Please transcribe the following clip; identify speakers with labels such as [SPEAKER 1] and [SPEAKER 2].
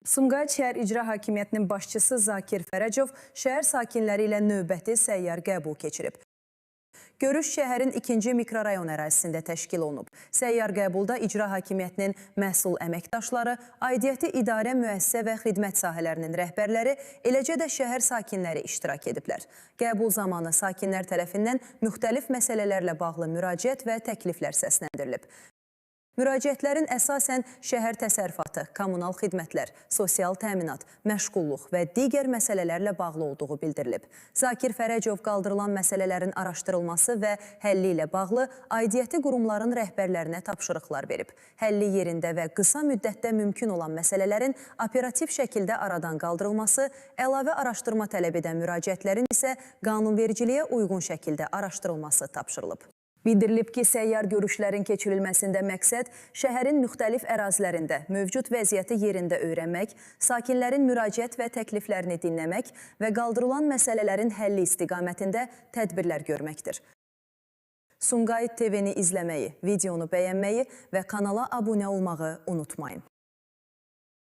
[SPEAKER 1] Sumqayıt şəhər İcra Hakimiyyətinin başçısı Zakir Fərəcov şəhər sakinləri ilə növbəti səyyar qəbul keçirib. Görüş şəhərin 2-ci mikrorayon ərazisində təşkil olunub. Səyyar qəbulda icra hakimiyyətinin məhsul əməkdaşları, aidiyyəti idarə, müəssisə və xidmət sahələrinin rəhbərləri, eləcə də şəhər sakinləri iştirak ediblər. Qəbul zamanı sakinlər tərəfindən müxtəlif məsələlərlə bağlı müraciət və təkliflər səsləndirilib. Müraciətlərin əsasən şəhər təsərrüfatı, kommunal xidmətlər, sosial təminat, məşğulluq və digər məsələlərlə bağlı olduğu bildirilib. Zakir Fərəcov qaldırılan məsələlərin araşdırılması və həlli ilə bağlı aidiyyəti qurumların rəhbərlərinə tapşırıqlar verib. Həlli yerində və qısa müddətdə mümkün olan məsələlərin operativ şəkildə aradan qaldırılması, əlavə araşdırma tələb edən müraciətlərin isə qanunvericiliyə uyğun şəkildə araşdırılması tapşırılıb. Bildirilib ki, səyyar görüşlərin keçirilməsində məqsəd şəhərin müxtəlif ərazilərində mövcud vəziyyəti yerində öyrənmək, sakinlərin müraciət və təkliflərini dinləmək və qaldırılan məsələlərin həlli istiqamətində tədbirlər görməkdir. Sumqayıt TV-ni izləməyi, videonu bəyənməyi və kanala abunə olmağı unutmayın.